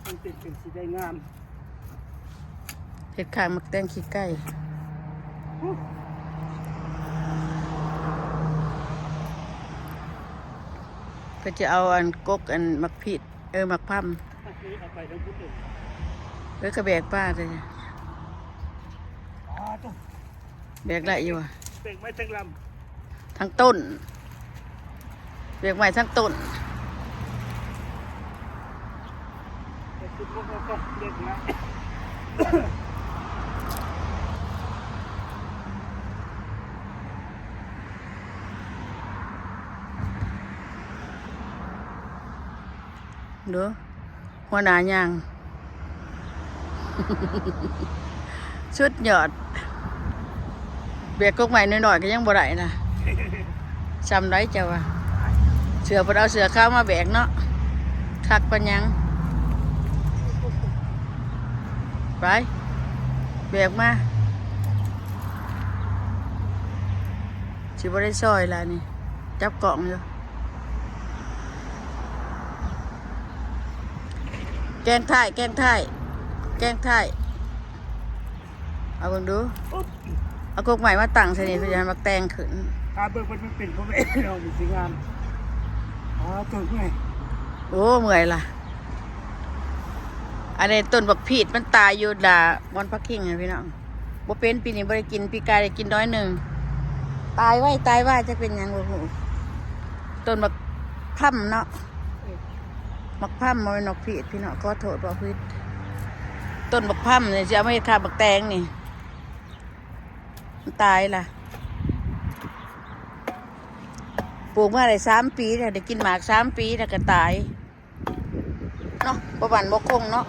ມັນເປັນ ເປັນຊິໄດ້ງາມ ເຮັດຂ້າງໝາກແຕງຂີ້ໄກ່. ເພິ່ນຈະເອົາອັນ ກົກອັນໝາກພີດ ເອີ ໝາກພຳ ເອົາໄປທັງພຸ້ນເລີຍ. ເອີ ກະແບກປາເລີຍ. ອໍ ໂທ້ ແບກໄດ້ຢູ່ຫວາ? ແບກໄມ້ທັງລຳ ທັງຕົ້ນ ແບກໄມ້ທັງຕົ້ນ. ເດີ ຫົວໜ້າຍ່າງ ສຸດຍອດ. ແບກກົກໄມ້ນ້ອຍໆ ກໍຍັງບໍ່ໄດ້ນະ ຊ່ຳໃດເຈົ້າວ່າ. ເສື້ອເພິ່ນເອົາເສື້ອຂາວມາແບກເນາະ ຄັກປານຫຍັງ. ໄປ ແບກມາ ຊິບໍ່ໄດ້ຊ່ອຍລະນີ້ ຈັບກ້ອງຢູ່. ແກ້ງທ້າຍ ແກ້ງທ້າຍ ແກ້ງທ້າຍ. ເອົາເບິ່ງດູ ເອົາກົກໄມ້ມາຕັ້ງໃສ່ນີ້ ເພື່ອຈະໃຫ້ໝາກແຕງຂຶ້ນ. ຖ້າເບິ່ງມັນເປັນຂອງແມ່ເນາະ ມັນຊິງາມ. ອໍ ຕົວເມື່ອຍ ໂອ້ ເມື່ອຍລະ. ອັນນີ້ຕົ້ນບັກພີດ ມັນຕາຍຢູ່ດາ ບ່ອນຜັກຄິງນະພີ່ນ້ອງ. ບໍ່ເປັນ ປີນີ້ບໍ່ໄດ້ກິນ ປີກາຍໄດ້ກິນໜ້ອຍໜຶ່ງ ຕາຍໄວຕາຍວາ ຈັກເປັນຫຍັງບໍ່ຮູ້. ຕົ້ນບັກພຳເນາະ ບັກພຳ ບໍ່ແມ່ນບັກພີດພີ່ນ້ອງ ຂໍໂທດເວົ້າຜິດ. ຕົ້ນບັກພຳນີ້ຊິເອົາມາເຮັດຂ້າງໝາກແຕງນີ້ ມັນຕາຍລະ. ປູກມາໄດ້ສາມປີແລ້ວ ໄດ້ກິນໝາກສາມປີແລ້ວກໍຕາຍເນາະ ບໍ່ໝັ້ນບໍ່ຄົງເນາະ.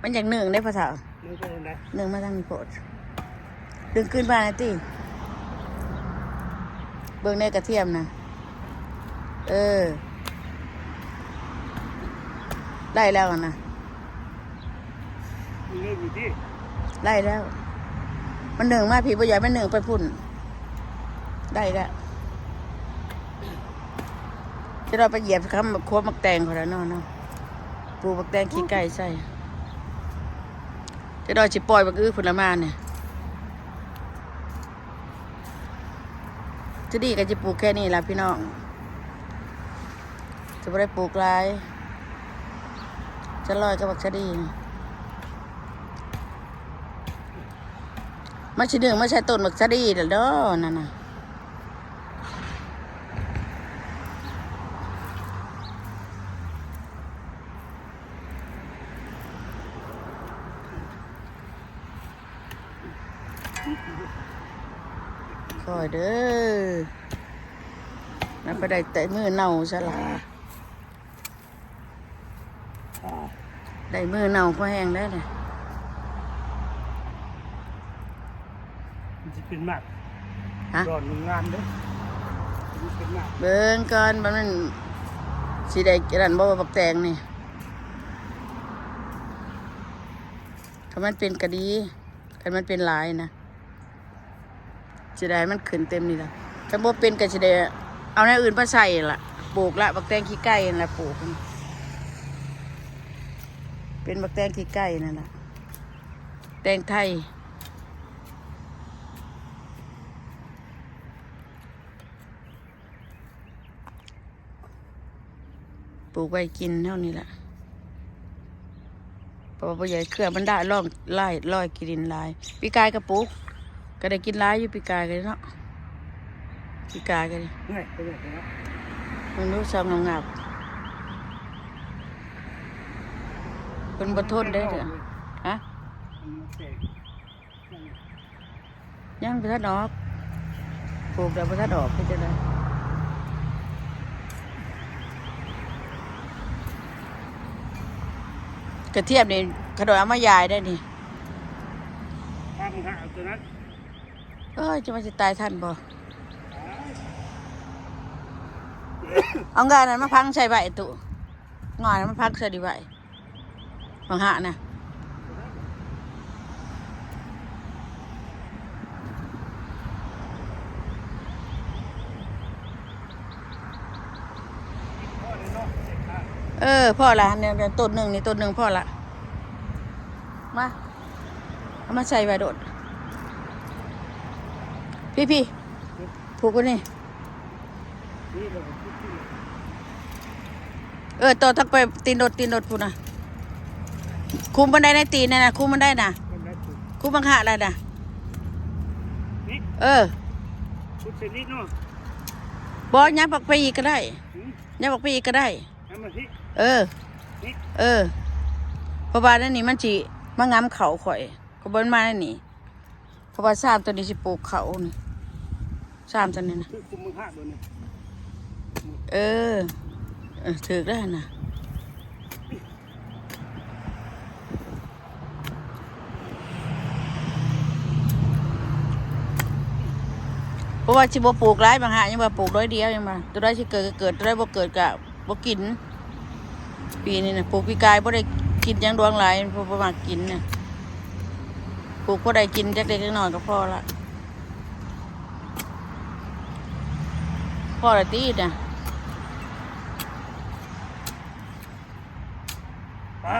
ມັນຢາກໜຶ້ງເດ້ພໍ່ເຖົ້າ ໜຶ້ງໄປທາງໃດ? ໜຶ້ງມາທາງນີ້ໂພດ ດຶງຄືນມາແດ່ຕິ. ເບິ່ງແດ່ກະທຽມນະ ເອີ ໄດ້ແລ້ວຫັ້ນນະ. ໄດ້ແລ້ວ ມັນໜຶ້ງມາພີ້ ບໍ່ຢາກມັນໜຶ້ງໄປພຸ້ນ. ໄດ້ແລ້ວ ຈະໄດ້ໄປຢຽບຄຳ ຄວາມໝາກແຕງເຂົາແລ້ວເນາະ ເນາະ ປູກໝາກແຕງຂີ້ໄກ່ໃສ່. ຈະໄດ້ຊິປ່ອຍບັກອຶພຸ້ນລະມານີ້. ຈະດີກໍຈະປູກແຄ່ນີ້ລະພີ່ນ້ອງ ຈະບໍ່ໄດ້ປູກຫຼາຍ. ຈະລອຍກັບບັກສະດີ ມັນຊິດຶງມາໃສ່ຕົ້ນບັກສະດີແລ້ວເດີ ນັ້ນນະ. ຄ່ອຍເດີ ມັນໄປໄດ້ແຕ່ມືເນົ່າຊະລະ ໄດ້ມືເນົ່າພໍແຮງໄດ໋ນະ. ມັນຊິເປັນໝາກ ຮະ ດອນງາມເດ້ ມັນເປັນໝາກ. ເບິ່ງກ່ອນວ່າມັນຊິໄດ້ອັນນັ້ນບໍ່ ບັກແຕງນີ້. ຄັນມັນເປັນກະດີ ຄັນມັນເປັນຫຼາຍນະ ຊິໄດ້ໃຫ້ມັນຂຶ້ນເຕັມນີ້ລະ. ຄັນບໍ່ເປັນກໍຊິໄດ້ເອົາແນວອື່ນມາໃສ່ລະ ປູກລະ ບັກແຕງຂີ້ໄກ່ຫັ້ນລະ ປູກ ເປັນບັກແຕງຂີ້ໄກ່ນັ້ນລະ ແຕງໄທ. ປູກໄວ້ກິນເຮົານີ້ລະ ເພາະວ່າບໍ່ຢາກໃຫ້ເຄືອມັນດະລອງລາຍ ລອຍຂີ້ດິນຫຼາຍ. ປີກາຍກໍປູກ ກໍໄດ້ກິນຫຼາຍຢູ່ ປີກາຍກໍເນາະ ປີກາຍກໍນີ້. ເບິ່ງດູ ຊ່ຳງາມໆ ເພິ່ນບໍ່ທົນເດ້ ຮະ. ຍັງບໍ່ທັນອອກ ປູກແລ້ວບໍ່ທັນອອກ ເຮັດຈັ່ງໃດ? ກະທຽມນີ້ ຂະນ້ອຍເອົາມາຢາຍໄດ້ນີ້ ທາງຫາຕົວນັ້ນ. ເອີຍ ຈະວ່າຊິຕາຍທັນບໍ່? ເອົາງ່ານັ້ນມາຝັງໃສ່ໄວ້ຕູ້ ງ່ານັ້ນມາຝັງໃສ່ດີໄວ້. ບັກຫະນະ ເອີ ພໍລະ ນີ້ຕົ້ນໜຶ່ງ ນີ້ຕົ້ນໜຶ່ງພໍລະ. ມາ ເອົາມາໃສ່ໄວ້ໂລດ. ພີ້ໆ ຜູກໄວ້ນີ້. ເອີ ຕໍ່ທັກໄປຕີນລົດ ຕີນລົດພຸ້ນນະ. ຄຸມມັນໄດ້ໃນຕີນນັ້ນນະ ຄຸມມັນໄດ້ນະ. ຄຸມບັກຫະໄດ້ນະ. ນີ້ ເອີ ຂຸດເສັ້ນນີ້ເນາະ. ບໍ່ ຍັບອອກໄປອີກກໍໄດ້. ຫືມ ຍັບອອກໄປອີກກໍໄດ້. ເອີ ນີ້ ເອີ ເພາະວ່າໃນນີ້ມັນຊິມາງຳເຂົ້າຂ້ອຍ ຂ້ອຍບໍ່ມາໃນນີ້. ເພາະວ່າຊາມໂຕນີ້ຊິປູກເຂົ້ານີ້ ຊາມໂຕນີ້ນະ. ຖືກຄຸມບັກຫະໂດນນີ້. ເອີ ເອີ ຖືກແລ້ວຫັ້ນນະ. ເພາະວ່າຊິບໍ່ປູກຫຼາຍບັກຫະ ຍັງວ່າປູກໜ້ອຍດຽວ ຍັງວ່າ ໂຕໃດຊິເກີດກໍເກີດ ໂຕໃດບໍ່ເກີດກໍບໍ່ກິນ. ປີນີ້ນະ ປູກປີກາຍບໍ່ໄດ້ກິນຫຍັງດວງຫຼາຍ ເພາະບໍ່ມັກກິນນະ. ປູກພໍໄດ້ກິນຈັກເລັກຈັກນ້ອຍກໍພໍລະ. ພໍລະຕິນະ. ປາ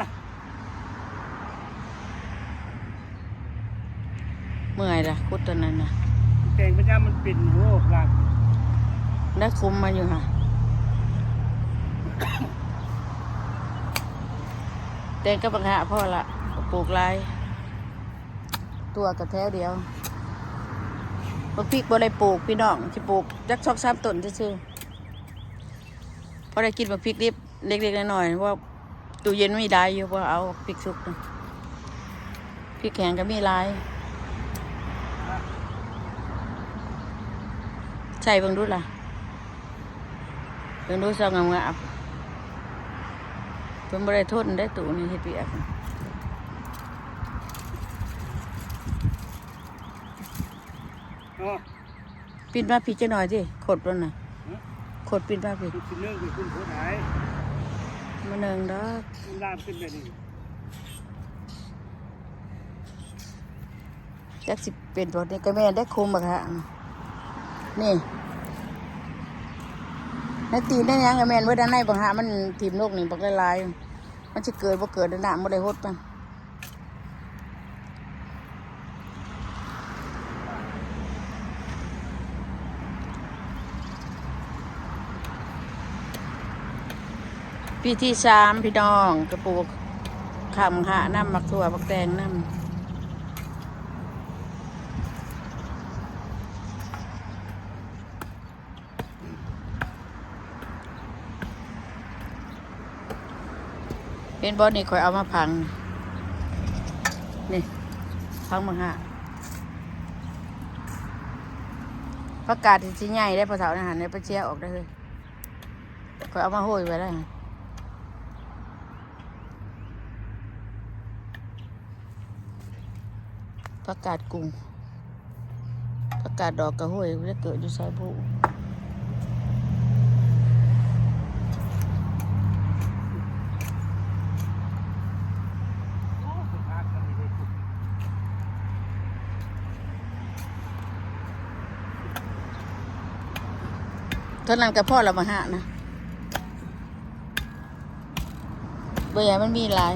ເມື່ອຍລະ ຂຸດຕອນນັ້ນນະ. ແຕງພະຍາມັນເປັນ ໂອ້ ລາກ ໄດ້ຄຸມມາຢູ່ຫະ. ແຕງກັບບັກຫະພໍລະ ປູກຫຼາຍ ຕົວກໍແຖວດຽວ. ບັກພິກບໍ່ໄດ້ປູກພີ່ນ້ອງ ຊິປູກຈັກສອງສາມຕົ້ນຊື່ໆ. ພໍໄດ້ກິນບັກພິກດິບເລັກໆນ້ອຍໆ ເພາະວ່າຕູ້ເຢັນມີຫຼາຍຢູ່ ບໍ່ເອົາພິກສຸກນະ ພິກແຫ້ງກໍມີຫຼາຍ. ໃສ່ເບິ່ງດູລະ ເບິ່ງດູຊອງງາມໆ. ເພິ່ນບໍ່ໄດ້ທົນໄດ້ຕູ້ນີ້ເຮັດວຽກ. ປິດມາພີ້ຈັກໜ້ອຍຕິ ຂົດມັນນະ. ຫຶ? ຂົດປິດມາພີ້. ມັນຊິເນີ່ງໄປພຸ້ນໂພດຫຼາຍ. ບໍ່ເນີ່ງດອກ. ມັນລາມຂຶ້ນແບບນີ້. ຈັກຊິເປັນບໍ່. ນີ້ກໍແມ່ນໄດ້ ຄຸມບັກຫະນີ້. ໃນຕີນໃນຫຍັງກໍແມ່ນເບິດ. ອັນໃນບັກຫະມັນຖິ້ມລົງນີ້ບັກຫຼາຍໆ. ມັນຊິເກີດບໍ່ເກີດ ນ້ຳບໍ່ໄດ້ຫົດມັນ. ປີທີສາມພີ່ນ້ອງ ກະປູກຂ້າມຫະນຳ ໝາກຖົ່ວ ໝາກແຕງນຳ. ເຫັນບໍ່ນີ້ ຂ້ອຍເອົາມາຝັງ ນີ້ ຝັງບັກຫະ. ຜັກກາດທີ່ຊິໃຫຍ່ໄດ໋ ພໍ່ເຖົ້ານະ ຫັ້ນໄປເຊຍອອກໄດ້ເຮີ້ຍ. ຂ້ອຍເອົາມາໂຮຍໄວ້ແລ້ວ. ຜັກກາດກຸງ ຜັກກາດດອກກະຫ້ວຍ ໄດ້ເກີດຢູ່ໃສບໍ່. ເທົ່ານັ້ນກໍພໍແລ້ວ ບັກຫະນະ. ບໍ່ຢາກມັນມີຫຼາຍ.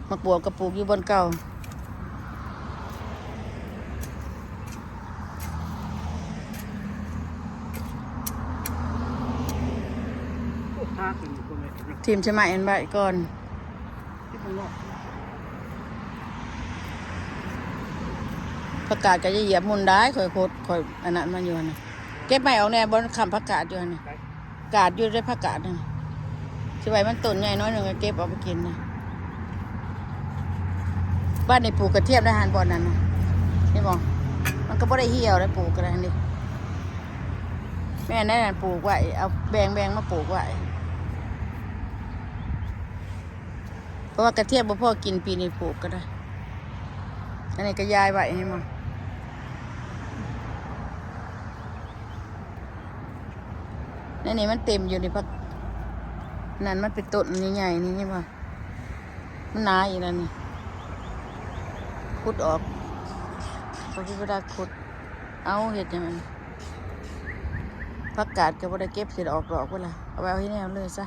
ໝາກບວບກໍປູກຢູ່ບ່ອນເກົ່າ. ຖິ້ມໃສ່ໄມ້ອັນໄວ້ກ່ອນ. ຜັກກາດກໍຢ່າຢຽບໝຸ່ນຫຼາຍ ຂ້ອຍໂຄດ ຂ້ອຍອັນນັ້ນມັນຢູ່ຫັ້ນນະ. ເກັບໄມ້ອອກແດ່ ບ່ອນຄ້ຳຜັກກາດຢູ່ຫັ້ນນະ. ກາດຢູ່ເດ້ ຜັກກາດນະ. ຊິໄວ້ມັນຕົ້ນໃຫຍ່ໜ້ອຍໜຶ່ງກໍເກັບເອົາໄປກິນນະ. ບ້ານນີ້ປູກກະທຽມໄດ້ຫັ້ນ ບ່ອນນັ້ນນະ. ເຫັນບໍ່? ມັນກໍບໍ່ໄດ້ຫ່ຽວໄດ້ ປູກກໍໄດ້ຫັ້ນເດ້. ແມ່ນແນວນັ້ນ ປູກໄວ້ ເອົາແບ່ງໆມາປູກໄວ້. ເພາະວ່າກະທຽມບໍ່ພໍກິນ ປີນີ້ປູກກໍໄດ້. ອັນນີ້ກໍຢາຍໄວ້ ເຫັນບໍ່? ໃນນີ້ມັນເຕັມຢູ່ນີ້ ຜັກນັ້ນມັນເປັນຕົ້ນໃຫຍ່ໆນີ້ ເຫັນບໍ່? ມັນໜາອີກແລ້ວນີ້. ຂຸດອອກ ເຂົາຊິບໍ່ໄດ້ຂຸດ. ເອົາ ເຮັດຫຍັງອັນ ຜັກກາດກໍບໍ່ໄດ້ເກັບ ຊິອອກດອກບໍ່ລະ? ເອົາໄວ້ເຮັດແນວເລີຍຊະ.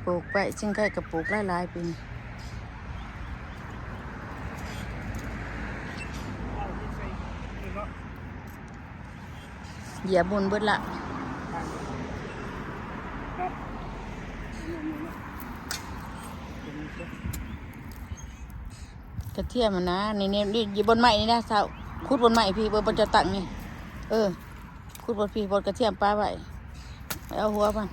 ປູກໄວ້ ຊິງໄຄກະປູກຫຼາຍໆປີນີ້. ຢຽບໝຸ່ນເບິດລະ. ກະທຽມຫັ້ນນະ ນີ້ໆ ນີ້ຢູ່ບ່ອນໄມ້ນີ້ນະ ຊາວ ຂຸດບ່ອນໄມ້ພີ້ ເບິ່ງ ບ່ອນເຈົ້າຕັ້ງນີ້ ເອີ ຂຸດບ່ອນພີ້ ບ່ອນກະທຽມປະໄວ້ ເອົາຫົວມັນ.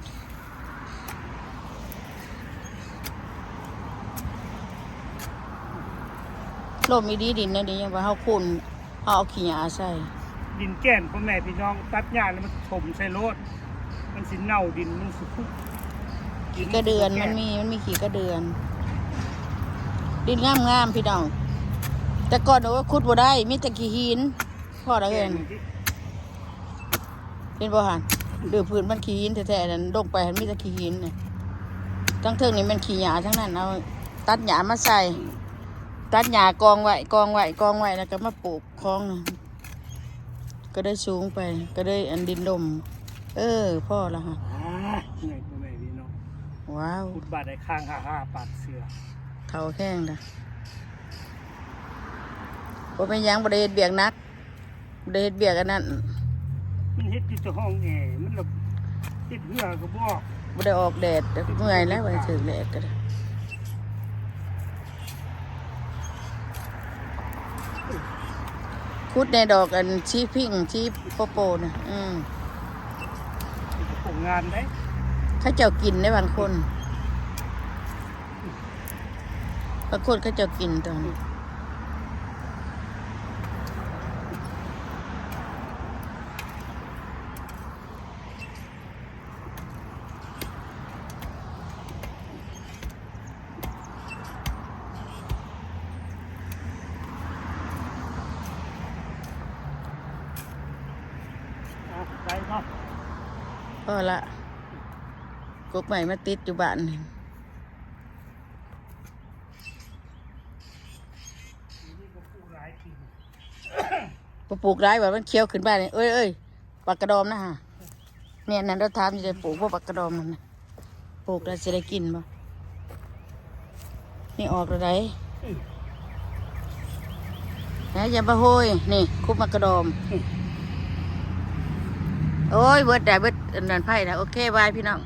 ລົມອີ່ດີ ດິນແນວນີ້ ຍັງວ່າເຮົາຂຸດ ເຮົາເອົາຂີ້ຫຍ້າໃສ່. ດິນແກ່ນ ພໍ່ແມ່ພີ່ນ້ອງ ຕັດຫຍ້າແລ້ວມັນຖົມໃສ່ໂລດ ມັນຊິເນົ່າ ດິນມັນຊິຄຸ ຂີ້ກະເດືອນ ມັນມີ ມັນມີຂີ້ກະເດືອນ. ດິນງາມໆ ພີ່ນ້ອງ ແຕ່ກ່ອນ ໂອ້ຍ ຂຸດບໍ່ໄດ້ ມີແຕ່ຂີ້ຫີນ. ພໍລະເອີຍ ເຫັນບໍ່ຫັ້ນ ດື້ພື້ນມັນຂີ້ຫີນແທ້ໆ ນັ້ນ ລົງໄປຫັ້ນມີແຕ່ຂີ້ຫີນນະ. ທັງເທິງນີ້ແມ່ນຂີ້ຫຍ້າທັງນັ້ນ ເອົາຕັດຫຍ້າມາໃສ່ ຕັດຫຍ້າກອງໄວ້ ກອງໄວ້ ກອງໄວ້ ແລ້ວກໍມາປູກຂອງ ກໍເລີຍສູງໄປ ກໍເລີຍອັນດິນລົມ. ເອີ ພໍລະຫັ້ນ. ອ່າ ເມື່ອຍ ພໍ່ແມ່ພີ່ນ້ອງ ວ້າວ ຂຸດບາດໄດ້ຄ້າງ ຫ້າຫ້າ ປາກເສືອ ເຖົ້າແຮງລະ. ບໍ່ເປັນຫຍັງ ບໍ່ໄດ້ເຮັດວຽກໜັກ ບໍ່ໄດ້ເຮັດວຽກອັນນັ້ນ ມັນເຮັດຢູ່ແຕ່ຫ້ອງແອ ມັນລະເຮັດເຫື່ອກໍບໍ່ອອກ ບໍ່ໄດ້ອອກແດດ ເມື່ອຍແລ້ວ ບໍ່ໄດ້ຖືກແດດກໍໄດ້. ຂຸດແດ່ດອກອັນສີພິ້ງ ສີໂປໂປນະ ອືມ ໂຄງງານເດ້ ເຂົາເຈົ້າກິນເດ້ບາງຄົນ. ບາງຄົນເຂົາເຈົ້າກິນຕອນນີ້. ອ່ະ ໄດ້ເນາະ ພໍລະ ກົກໄມ້ມາຕິດຢູ່ບ້ານນີ້. ບໍ່ປູກຫຼາຍວ່າມັນຂຽວຂຶ້ນມານີ້ ເອີຍ ເອີຍ ບັກກະດອມນະຫາ. ແມ່ນນັ້ນ ລາວຖາມຢູ່ ໄດ້ປູກບໍ່ບັກກະດອມນັ້ນນະ ປູກແລ້ວຊິໄດ້ກິນບໍ່? ນີ້ອອກແລ້ວໃດ໋. ອືມ ນະ ຢ່າມາໂຫຍ ນີ້ ຂຸດໝາກກະດອມ. ອືມ ໂອ້ຍ ເບິດໄດ໋ ເບິດອັນນັ້ນໄຜນະ. ໂອເຄ ບາຍ ພີ່ນ້ອງ.